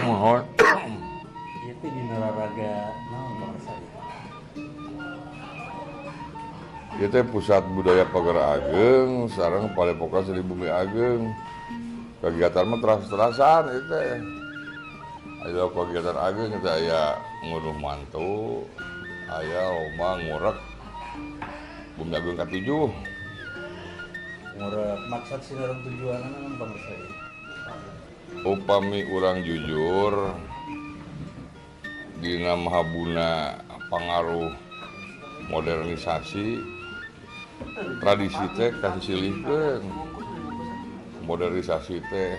Mohon. Ieu teh dina raraga naon bangsa ieu? Ieu teh pusat budaya Pagar Ageng sareng Padepokan Seni Bumi Ageng. Kegiatan mah teras-terasan ieu teh. Aya kegiatan ageng teh aya ngunduh mantu, aya lomba ngurek Bumi Ageng ka-7. Ngurek maksud sinareng tujuanna naon bangsa ieu? Upami urang jujur dina mahabuna pangaruh modernisasi tradisi teh kasisilihkeun modernisasi teh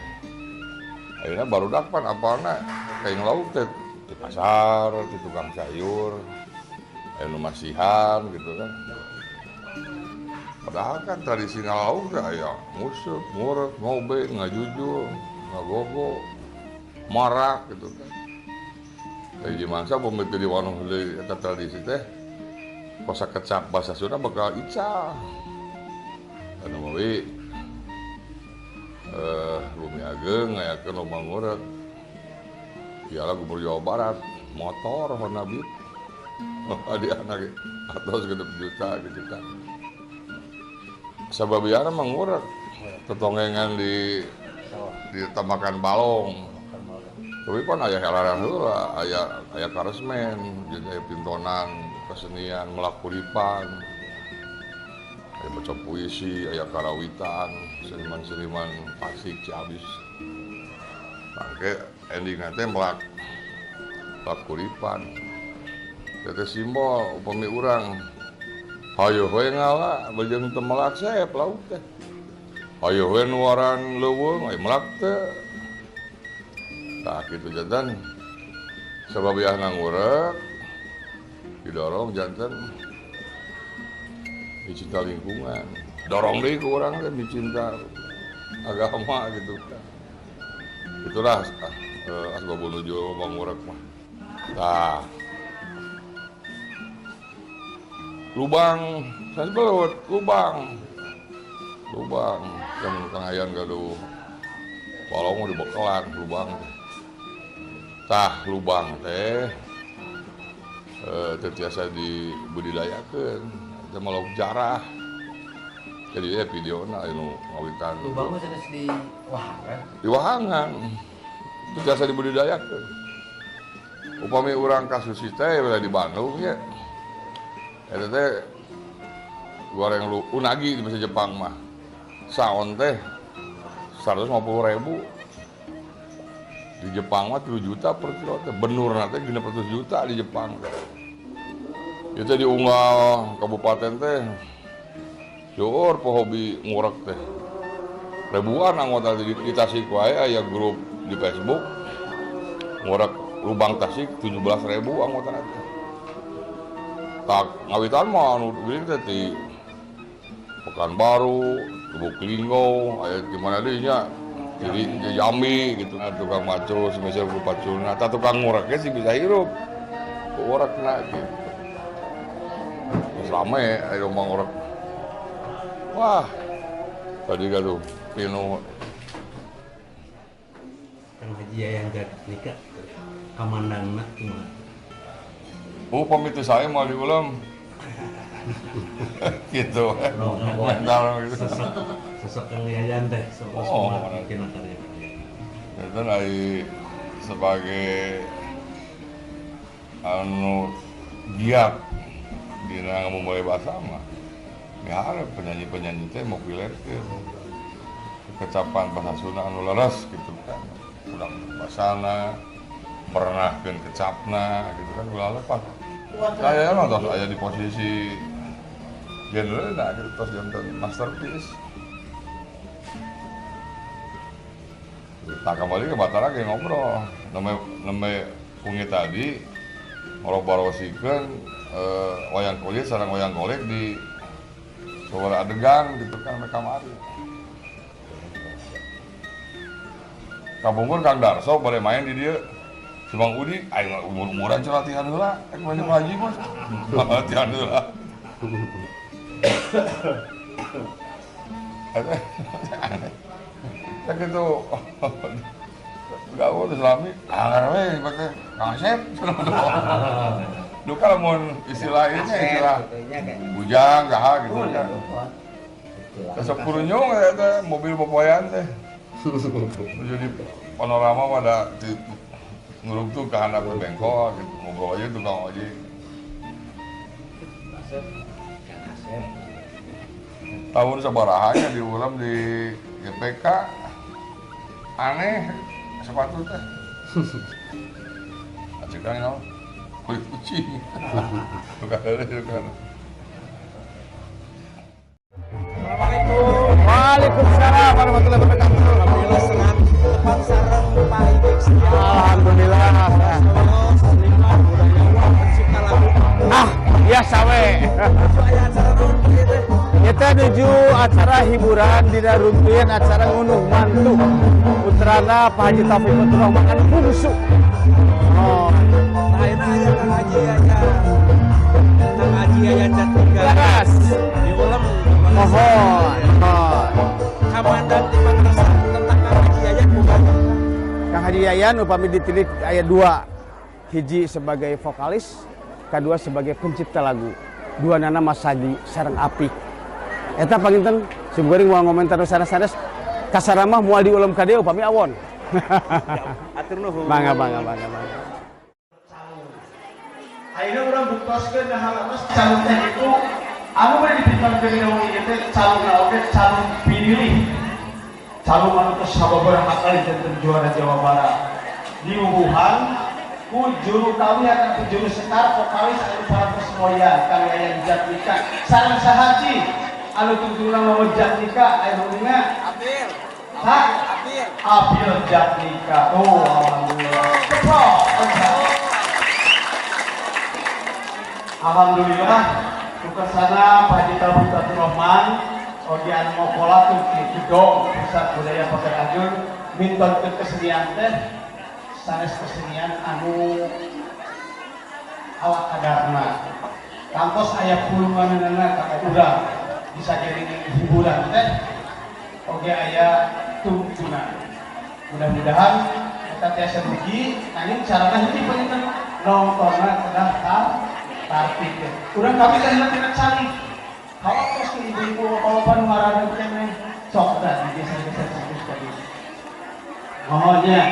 ayeuna barudak pan apalna kaing lauk teh di pasar, di tukang sayur, aya nu masihan gitu kan. Padahal kan tradisi ngalauk teh aya nguseup, ngurek, ngobe, ngajujul, ngagogo, marak gitu kan. Jadi mangsa pamit di wanuh deui eta tradisi teh kosa kecap bahasa Sunda bakal ical. Anu mawi Bumi Ageng ngayakeun lomba ngurek. Piala Gubernur Jawa Barat, motor Honda Beat. Di anak atau segenep juta gitu kan. Sababiana mah ngurek tetongengan di ditambahkan balong. Tapi pan aya helaran heula, aya karesmen, jadi aya pintonan kesenian melak kuripan. Aya maca puisi, aya karawitan, seniman-seniman Tasik Ciamis. Mangke endingna teh melak kuripan. Teh simbol upami urang hayoh we ngala bejeng teu melak seep lauk teh. Hayoh we nuaran leuweung aya melak teh. Tah kitu janten sababiahna ngurek didorong janten dicinta lingkungan. Dorong deui ku urang teh dicinta agama gitu kan. Itulah asbabun nuzul ngurek mah. Tah lubang sanes belut, lubang. Lubang yang Kang Ayan gaduh balong dibekalan lubang teh. Tah lubang teh teu tiasa dibudidayakeun, teh mah lauk jarah. Jadi ya videona anu ngawitan. Lubang mah sanes di wahangan. Di wahangan. Teu tiasa dibudidayakeun. Upami urang kasus teh di Bandung nya. Eta teh goreng lu unagi di bahasa Jepang mah. Saon teh 150.000. Di Jepang mah 3 juta per kilo teh, benurna teh 600 juta di Jepang teh. Ieu teh diunggal kabupaten teh. Seueur pohobi ngurek teh. Ribuan anggota di Tasik wae aya grup di Facebook. Ngurek lubang Tasik 17.000 anggotana teh. Tak ngawitan mah anu geuning teh di Pekanbaru, Lubuk Linggau, aya di mana deui nya. Jadi Jambi gitu, tukang macul, semisal ku paculna, tah tukang ngureknya sih bisa hirup. Ku urekna gitu. Geus rame aya lomba ngurek. Wah, tadi gaduh pinuh. Kang Haji Yayan Jatnika kamandangna kumaha? Oh, pamit saya mau diulang. Gitu. Komentar gitu. Sosok Kang Yayan teh, sosok bikin karya-karya. Itu dari sebagai anu giat dina ngamumule bahasa mah. Miharep penyanyi-penyanyi teh mau pilerkeun kecapan bahasa Sunda anu leres gitu kan. Urang basana merenahkeun kecapna gitu kan ulah lepas. Saya mah tos aya di posisi genre nah gitu tos janten masterpiece. Tak kembali ke Batara ge ngobrol. Neme pungi tadi ngorobarosikeun wayang kulit sareng wayang golek di sabaraha adegan gitu kan mereka kamari. Kapungkur Kang Darso bade main di dieu. Si Bang Udi, aing umur-umuran cenah latihan heula, rek main haji mah. Latihan heula. Aneh. Tak gitu. Gaul Islami, anggar we teh Kang Asep. Duka lamun istilah ini istilah bujang saha gitu kan. Besok kurunyung eta mobil popoyan teh. Jadi panorama pada ngurung tuh ke handap ke bengkok gitu, ngobrol aja tukang ojek. Tahun sabarahanya diulam di GPK aneh sepatu teh. Acek kan naon? Kulit kucing. Bukan bukan. Assalamualaikum. Waalaikumsalam warahmatullahi wabarakatuh. Alhamdulillah senang tepat sareng Pak Idik. Alhamdulillah. Ah, biasa we. Kita nuju acara hiburan dina runtuyan acara ngunduh mantu. Putrana Pak Haji Taufik Faturrahman anu bungsu. Oh. Ayeuna aya Kang Haji aya. Kang Haji aya Jatnika. Leres. Diulem. Mohon. Kamandan di madrasah tentang Kang Haji Yayan kumaha? Kang Haji Yayan upami ditilik aya dua. Hiji sebagai vokalis, kedua sebagai pencipta lagu. Dua nana Masagi sareng apik. Eta panginten sim kuring moal ngomentar nu sanes-sanes kasaramah moal diulem ka dieu upami awon. Atur nuhun. Mangga mangga mangga mangga. Ayeuna urang buktoskeun nah mas calon teh itu anu bade dipikirkeun dina wengi ieu teh calonna oge calon pinilih. Calon anu tos sababaraha kali janten juara Jawa Barat. Diwuwuhan ku juru kawih atau ku juru sekar vokalis anu parantos moyan Kang Yayan Jatnika sareng saha anu tungtungna mawa Jatnika aya nu Abil. Ha? Abil. Abil Jatnika. Oh, alhamdulillah. Keprok. Alhamdulillah, tukasana Pak Haji Taufik Faturrahman, oge anu mokola tuh di Gedong Pusat Budaya Pagar Ajun, mintonkeun kesenian teh sanes kesenian anu ala kadarna. Kantos aya pulunganana ka urang bisa jadi hiburan teh oge aya tungtuna. Mudah-mudahan kita tiasa dugi nanging carana hiji panginten nongtonna kedah tartib. Urang kami teh tina calik. Hawatos ke ibu-ibu bapak-bapak nu ngaranna keneh sok tah digeser-geser satus tadi. Mohonnya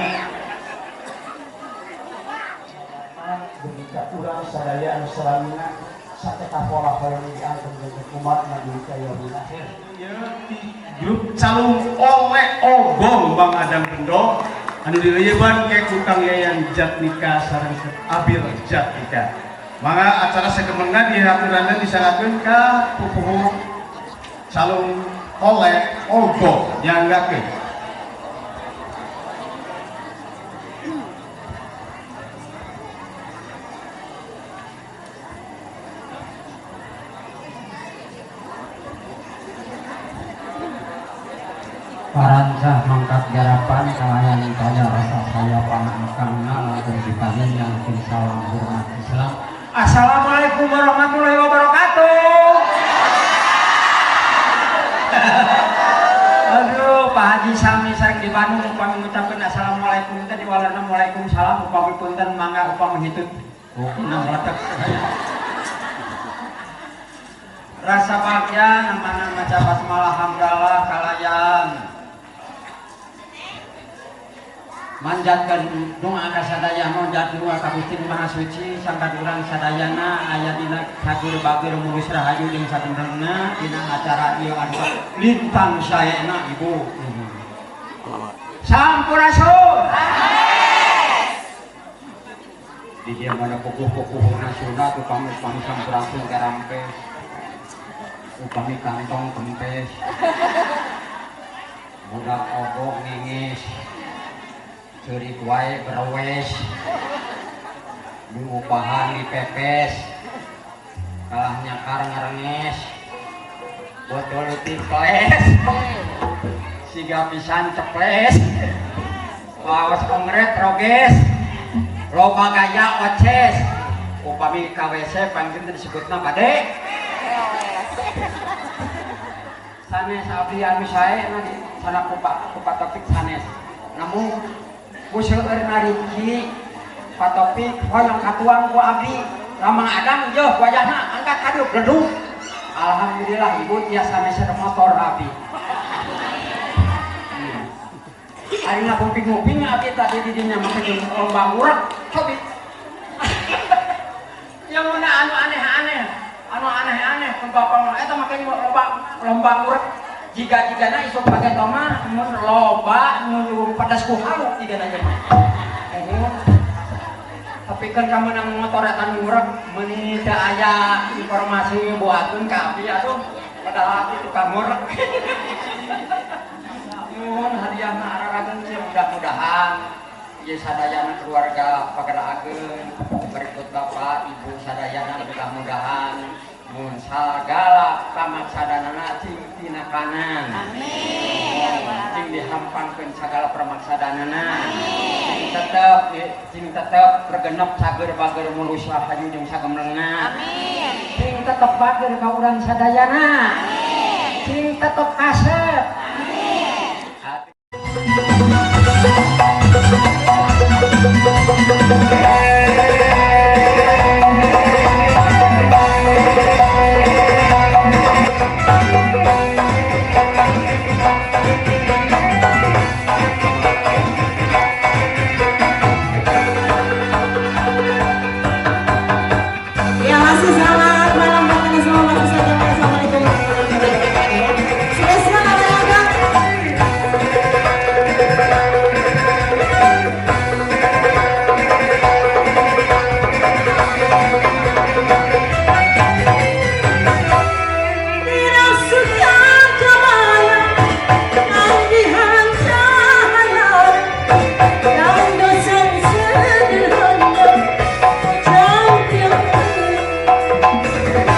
demi ka urang sadaya anu salamina sateka pola hoyong diangkeun janten umat Nabi ka yaumil akhir. Grup Calung oleh Ogong Bang Adam Bendo anu dileuyeban ke ku Kang Yayan Jatnika sareng Abil Jatnika. Mangga acara sagemengna dihaturanan disanggakeun ka pupuhu Calung oleh Ogong nyanggakeun. Parancah mangkat garapan kalayan kaya rasa saya panangkangna langsung dipanggil yang salam hormat Islam. Assalamualaikum warahmatullahi wabarakatuh. Aduh, Pak Haji sami sareng di Bandung upami ngucapkeun assalamualaikum teh diwalarna waalaikumsalam upami punten mangga upami hitut. Hukumna meletek. Rasa bahagia namana maca basmalah hamdalah kalayan manjatkan doa ka sadaya manjat doa ka Gusti Maha Suci sangkan urang sadayana aya dina cagur bageur mulus rahayu jeung sabenerna dina acara ieu anu lintang saena ibu. Sampurasun. Di dieu mana puguh-puguhna Sunda upami-upami sampurasun karampes. Upami kantong kempes. Budak ogok ngingis. Ceurik wae berwes. Diupahan dipepes. Kalah nyakar ngarenges. Botol tiples. Siga pisan ceples. Waos ongret roges. Loba gaya oces. Upami ka WC panggil disebutna bade. Sanes abdi anu sae sana ku Pak Taufik sanes. Namun Ku seueurna Rifki Pak Topik hoyong katuang ku abdi Ramang Adang jeuh wajahna angkat kadeup leduk. Alhamdulillah ibu tiasa meser motor abdi. Ari nguping-nguping abdi tadi di dinya mah jeung lomba ngurek cobi. Yang mana anu aneh-aneh, anu aneh-aneh ku bapak mah eta make lomba lomba ngurek jiga-jigana isuk bagian mah mun loba nu pedas ku halu jigana mah. Tapi kan kamenang motor eta ngurek meuni teu aya informasi buatkeun ka abdi atuh padahal abdi tukang ngurek. Nuhun hadiahna ararageun mudah-mudahan ieu sadayana keluarga Pagerageung berikut bapak ibu sadayana mudah-mudahan mun sagala pamaksadanana cing tina kanan. Amin. Cing dihampangkeun sagala permaksadanana. Amin. Cing tetep regenep cager bager mulus rahayu jeung sagemlengna. Amin. Cing tetep bager ka urang sadayana. Amin. Cing tetep kasep. Amin. Ya masih selamat malam buat semua, masih saja. Assalamualaikum warahmatullahi wabarakatuh. Sudah siap anak-anak? Tidak suka kebayang Anggihan cahaya dan dosen sederhana cantik. Tetap.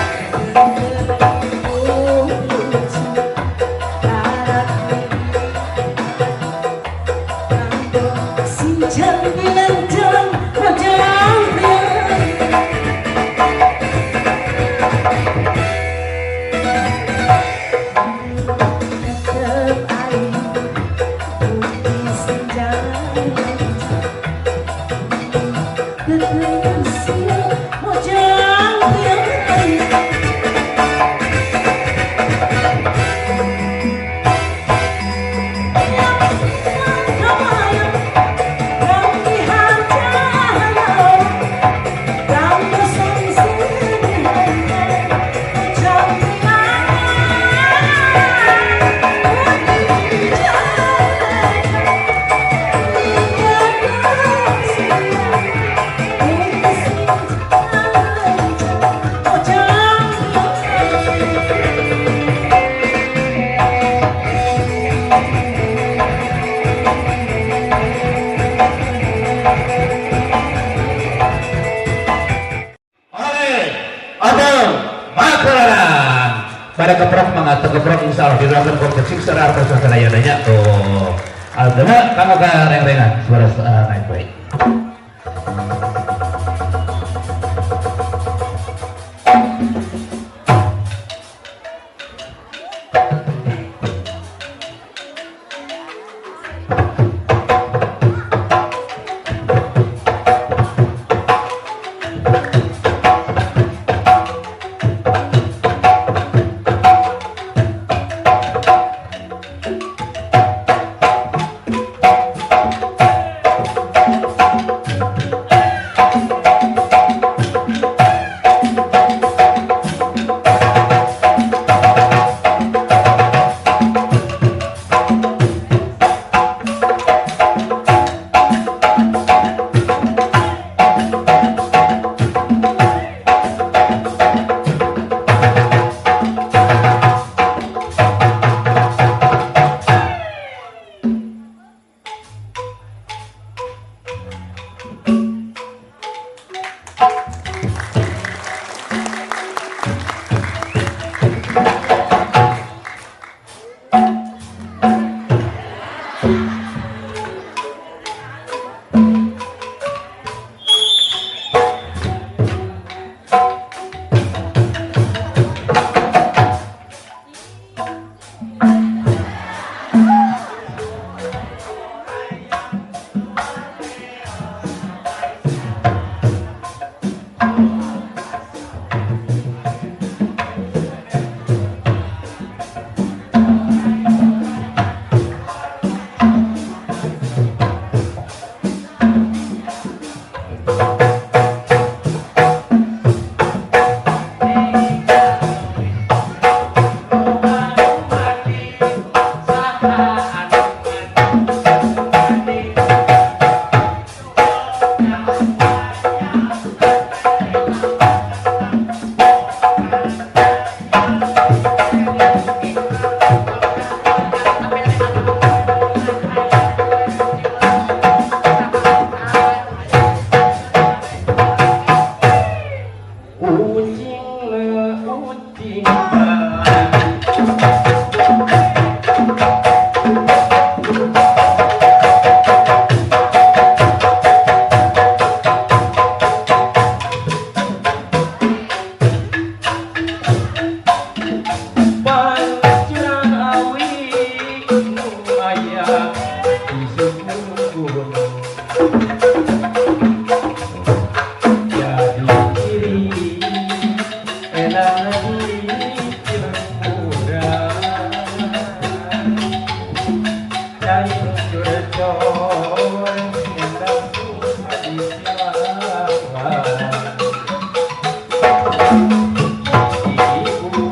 Oke, atau makanan pada keprok mangga keprok insya Allah dilakukan kompetisi secara artos sadayana tuh. Alhamdulillah kamu ke reng-rengan suara naik baik. Jadi iri enak di lemburan cai curcol endang di silawan. Ibu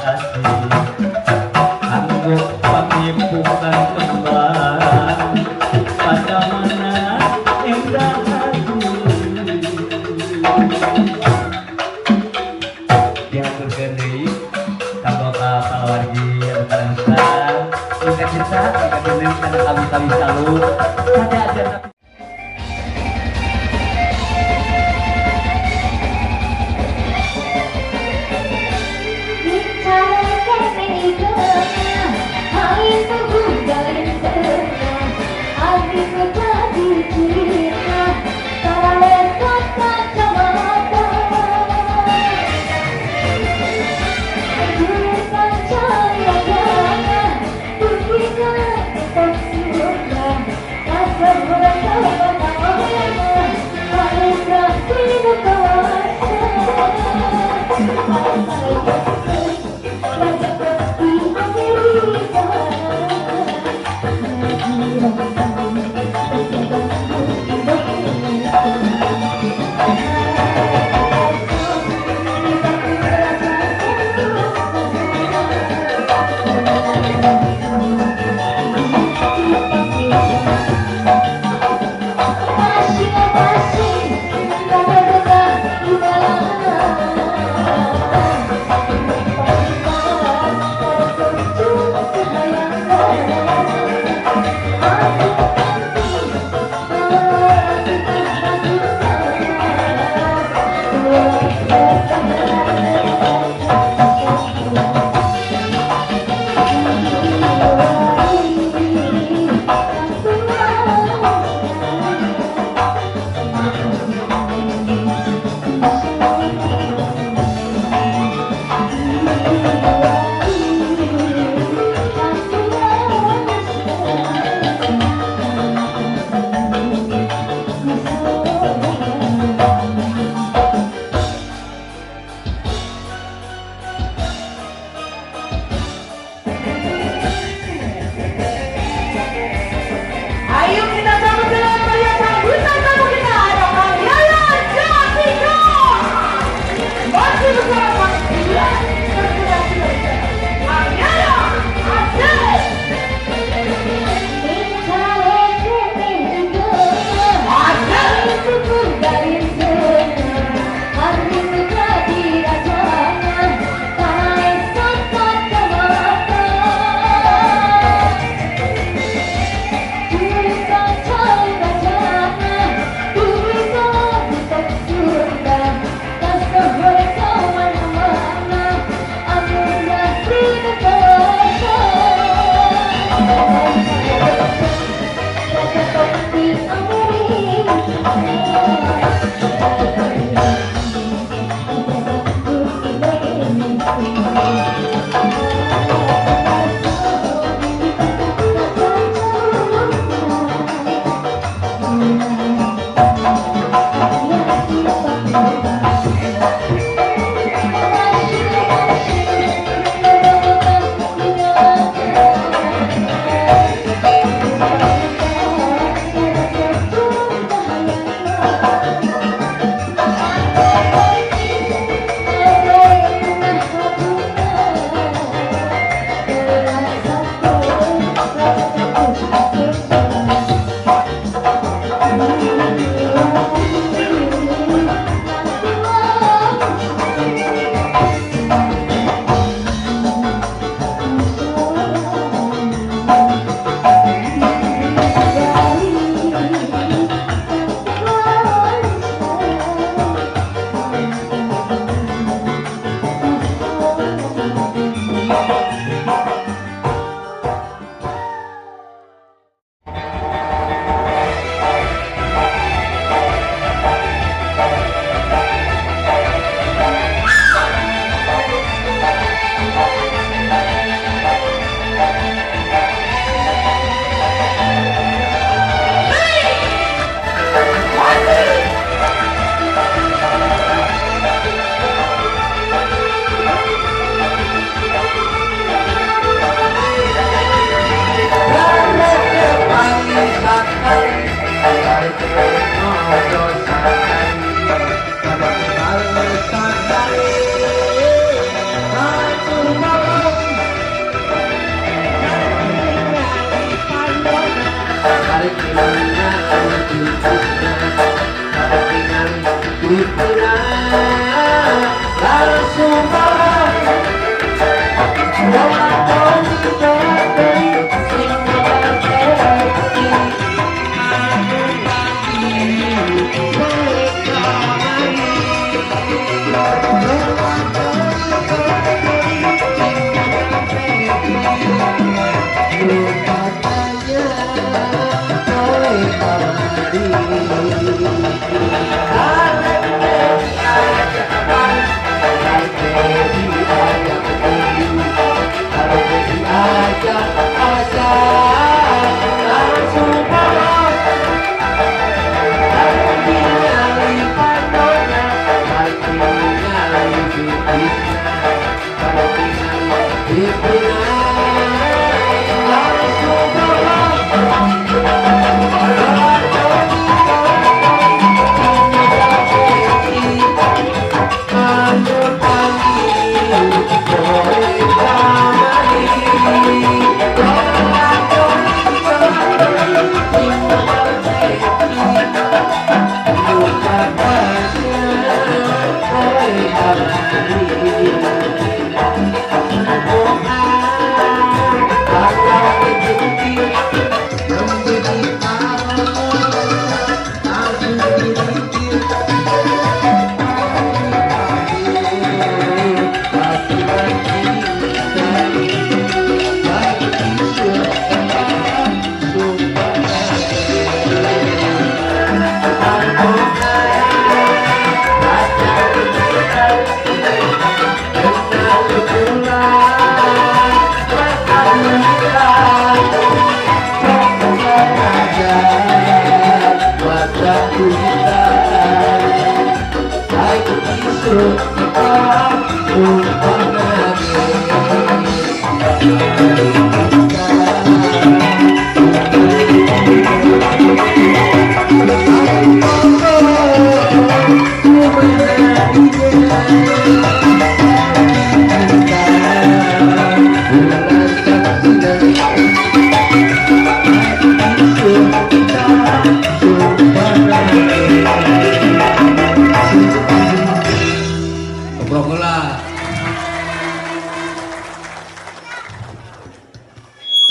asih kanggo pangipukan kembang pada mana endah hati diaturkeun deui kanggo ka palawargi anu karengsang duka cita duka deungeun kana kami-kami salut kada ajarna. Ayo kita sambut dengan meriah sambutan tamu kita ada Kang Yayan Jatiko. Masih bersama Kang Terkenal Indonesia. Kang Yayan Asik.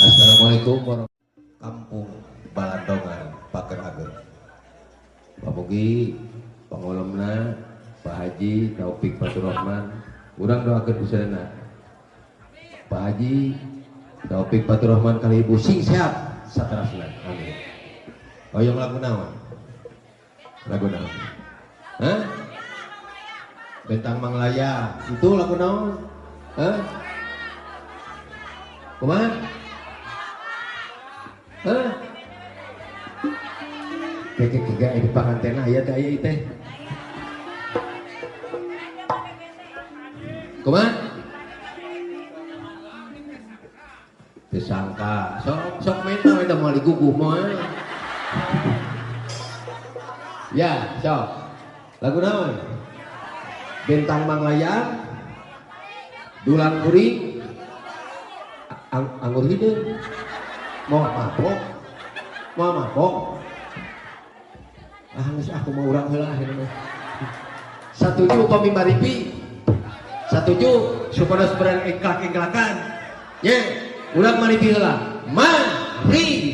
Assalamualaikum warahmatullahi. Kampung Balandongan Pager Ager. Pamugi pangolemna Pak Haji Taufik Faturrahman, urang doakeun usaha. Pak Haji Taufik Faturrahman kali ibu sing sehat saterasna. Amin. Hoyong lagu naon? Lagu naon? Hah? Bentang Manglaya itu lagu naon? Hah? Kumaha? Hah? Keke di pangantena aya teh aya teh. Kumaha? Teu sangka, sok sok menta we da moal diguguh moal. Ya, sok. Lagu naon? Bentang Manglayang, Dulang Kuring, Anggur Hideung. Mau mabok, mau mabok. Ah, geus aku mau urang heula akhirna mah. Satuju upami maripi. Satuju supados berang engklak-engklakan. Ye, urang maripi heula. Maripi.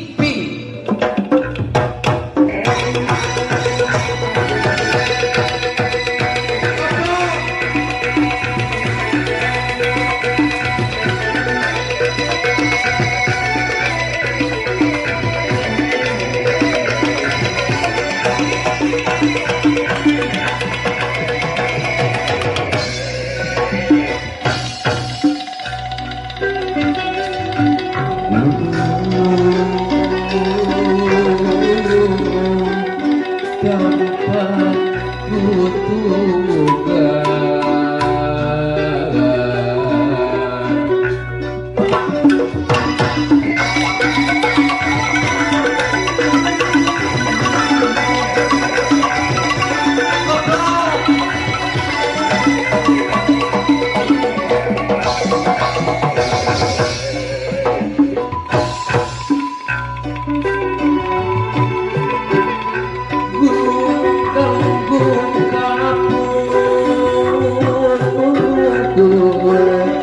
Sumedang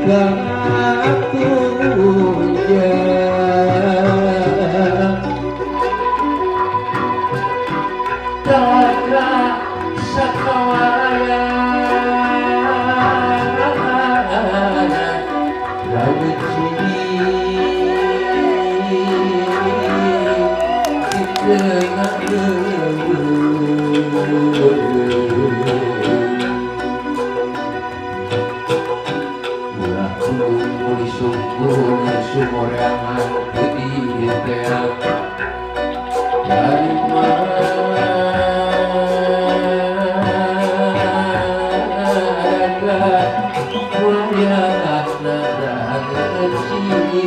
katunjang Tara sakawarana Laut sini di tengah Sumoreangan di teang dari mana wayahna rageci di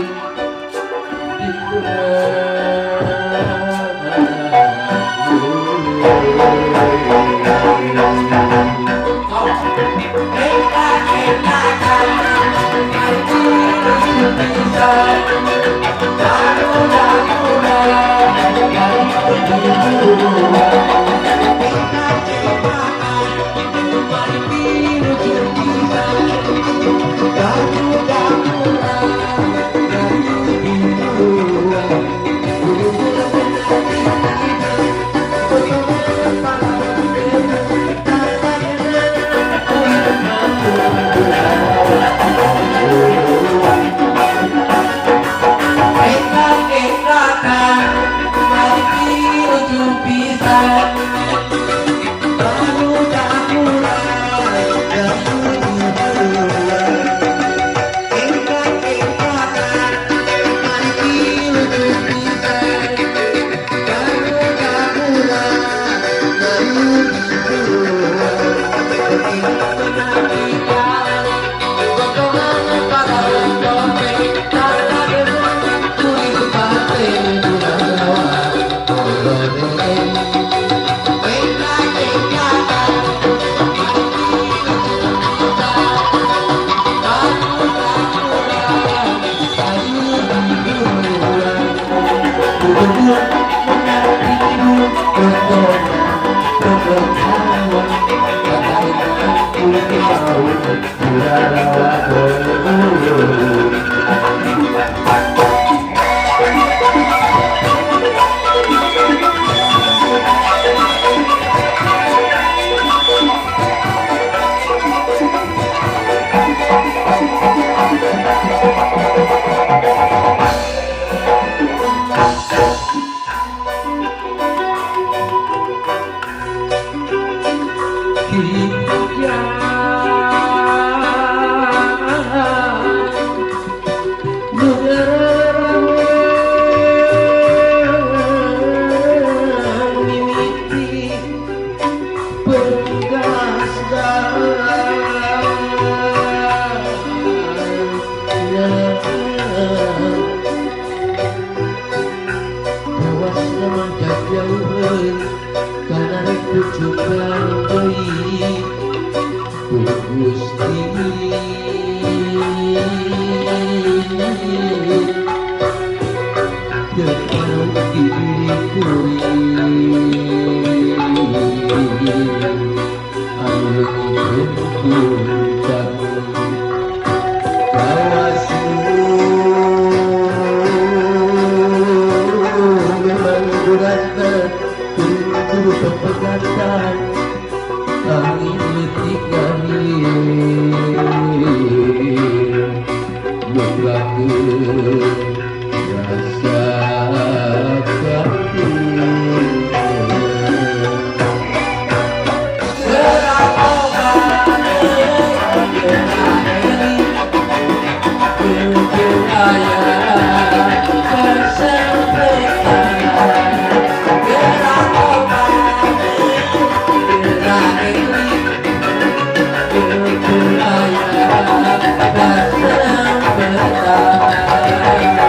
Bye.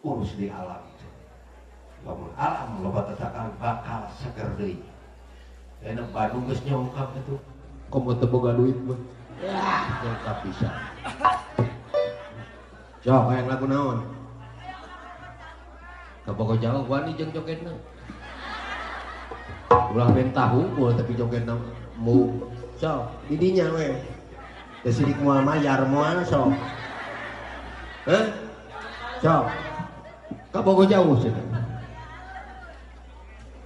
Urus di alam. Lamun alam loba tatakan bakal seger deui. Enak Bandung geus nyongkap itu. Komo teu boga duit mah. Yah, nyongkap bisa. Sok hayang lagu naon? Kabogo jauh wani jeung jogetna. Ulah ben tahu unggul tapi jogetna mu. Sok di dinya we. Da sidik moal mayar moal sok. Heh? Sok. Kabogo jauh cenah.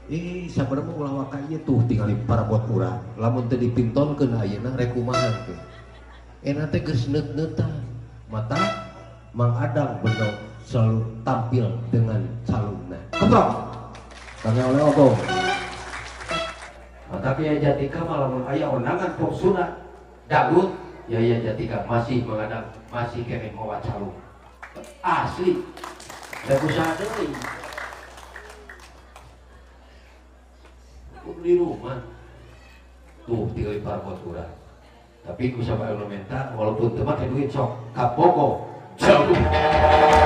Ih, sabarna mah ulah waka ieu tuh tingali parabot urang. Lamun teu dipintonkeun ayeuna rek kumaha teh. Enak teh geus neut-neutan. Mata Mang Adang Beno selalu tampil dengan calungna. Keprok. Kang oleh ogong. Nah, tapi ya Jatika mah lamun aya ondangan pop Sunda dangdut, ya ya Jatika masih mengadang, masih keneh mawa calung. Asli. Da usaha deui. Di rumah tuh tinggal parabot urang. Tapi ku sama elementa walaupun teu make duit sok kabogo jauh. Yeah.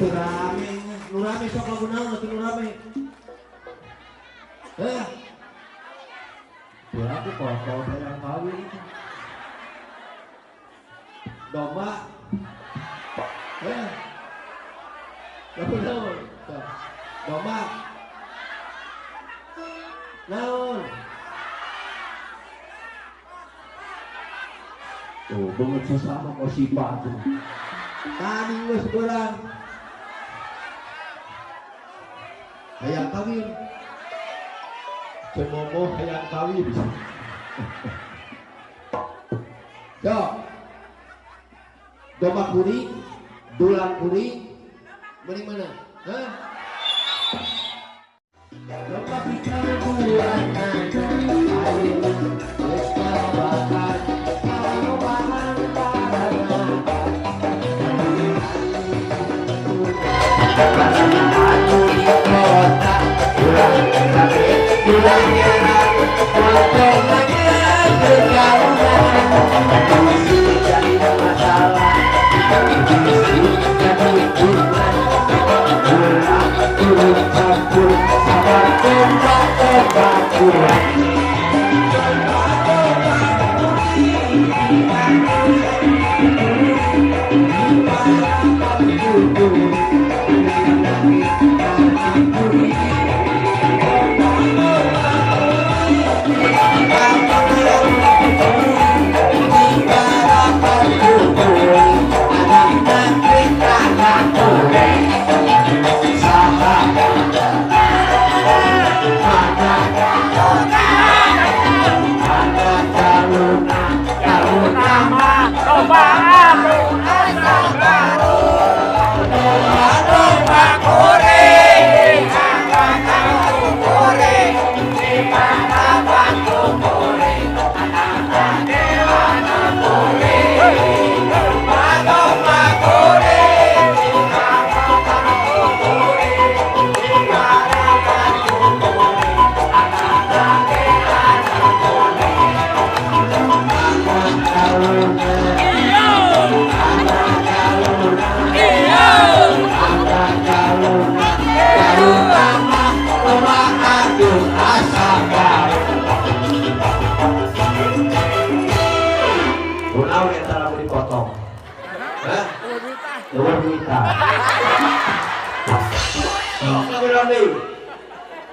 Teu rame, nu rame sok lagu naon atuh nu rame? Heh. Teu aku kalau hayang kawin. Domba. Heh. Lagu naon? Domba. Naon? Oh, banget sesama kosipa tuh. Tadi geus beurang. Hayang kawin. Cemomoh hayang kawin. Sok. Domba kuring, dulang kuring, mending mana? Hah? Domba pikir buatan, ayeuna geus kalabakan, kalabakan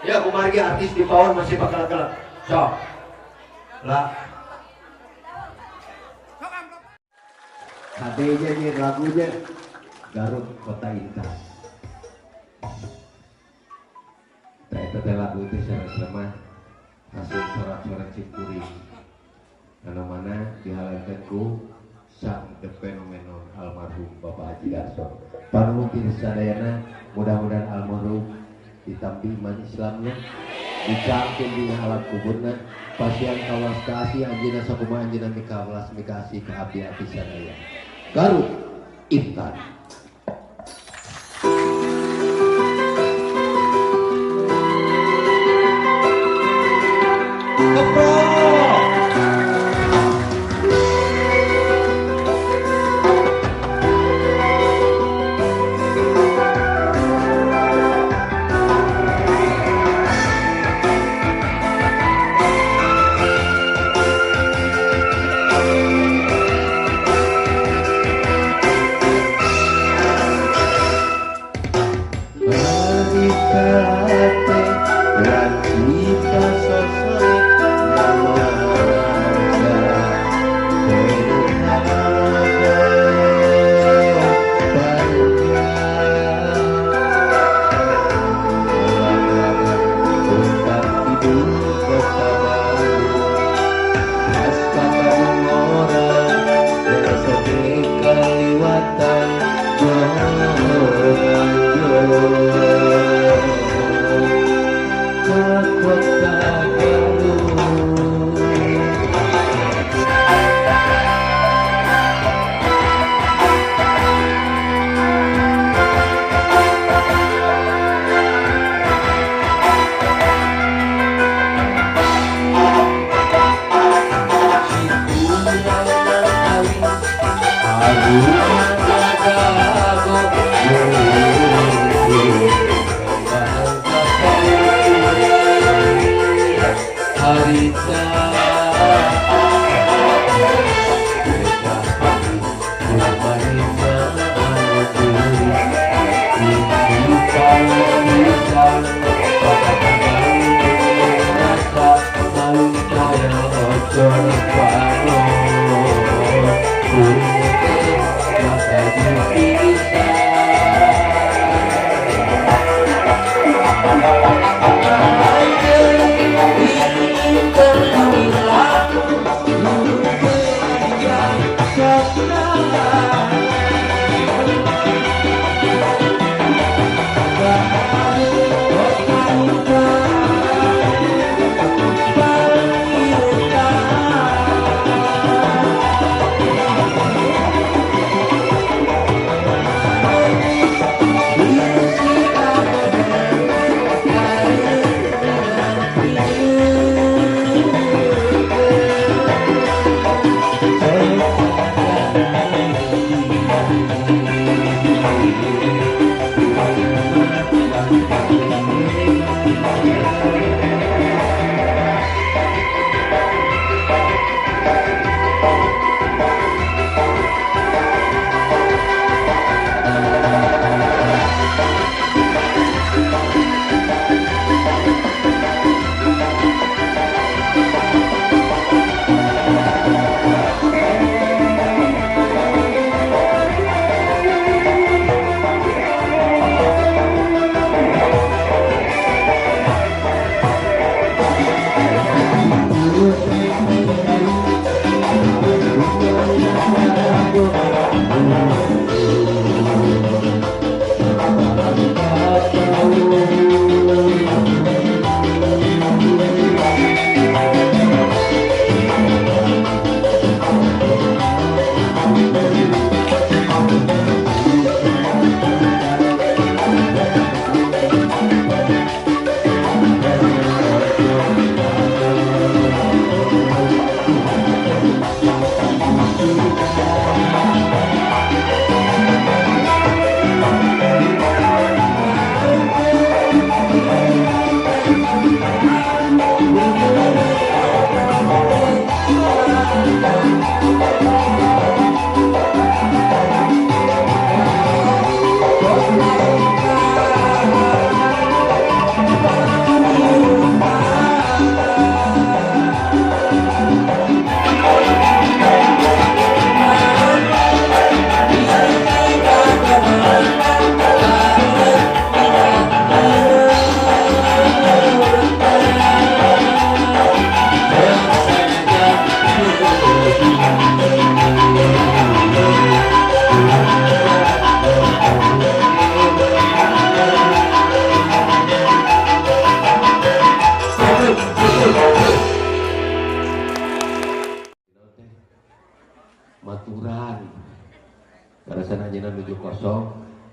Ya, kumargi artis di bawah masih bakal gelap. Sok. Lah. Kadenya nih lagunya Garut Kota Intan. Tah eta teh lagu teh sanes mah hasil sorak-sorak cikuring. Anu mana dihalankeun ku sang the phenomenon almarhum Bapak Haji Darso. Panuhun sadayana, mudah-mudahan almarhum ditampi iman Islamnya, dicangkeun dina alam kuburna, pasian kawas kaasih anjeunna sakumaha anjeunna mikawelas mikaasih ka abdi-abdi sadaya. Garut Intan.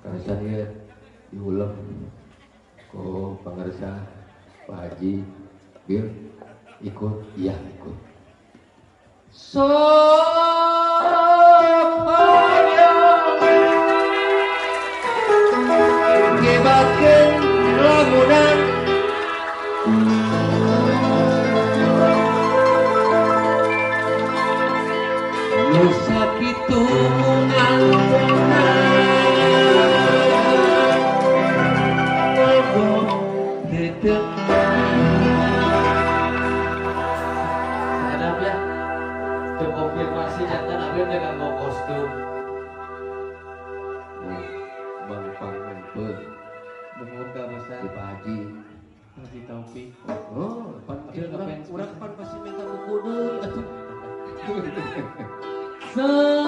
Karena ieu diulem ku pangarsa Pak Haji Bil ikut, iya ikut. Ngebatkeun lamunan nu sakitu nganggona ngobong heuteung. Sadap ya, terkonfirmasi jantan abdi teh nganggo kostum. Bang Pangempeur Nuhun ka Ustaz. Di Pak Haji. Haji Taufik. Oh, pan Urang urang pan pasti minta buku deui atuh. Thank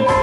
you.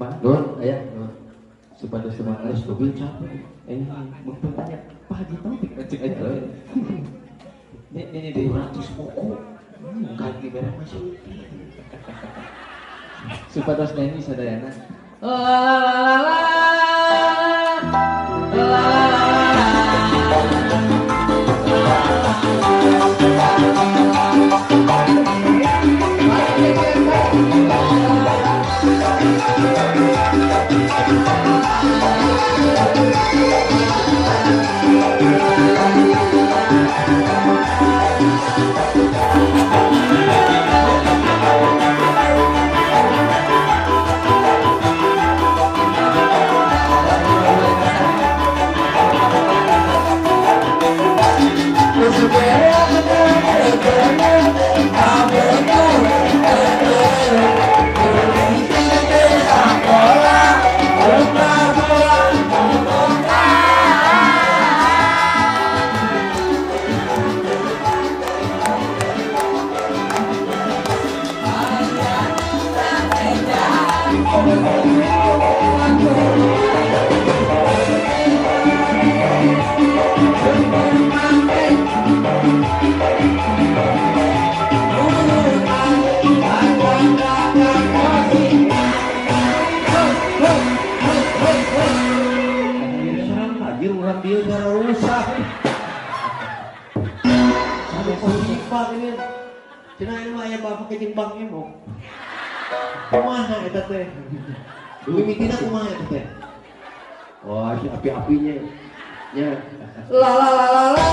Pak, nuhun aya nuhun. Supados semangat mobil capek. Mau tanya Pak Haji Taufik cek aja. Ini di 200 buku. Ganti merek masih. Supados nyanyi sadayana. La la la la la la. Bang Emok. Kumaha eta teh? Mimitina kumaha eta teh? Wah, si api-apinya. Nya. La la la la la.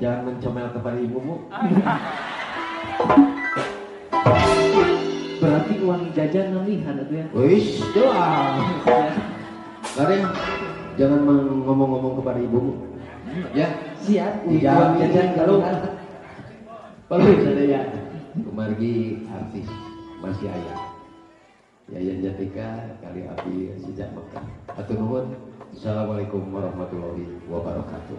Jangan mencomel kepada ibumu. Berarti uang jajan nalihan itu ya? Wis, doang. Karen, jangan ngomong-ngomong kepada ibumu. Ya. Siap, uang jajan kalau perlu sadaya. Kumargi artis masih aya. Yayan Jatnika kali abdi sejak Mekah. Atur nuhun. Assalamualaikum warahmatullahi wabarakatuh.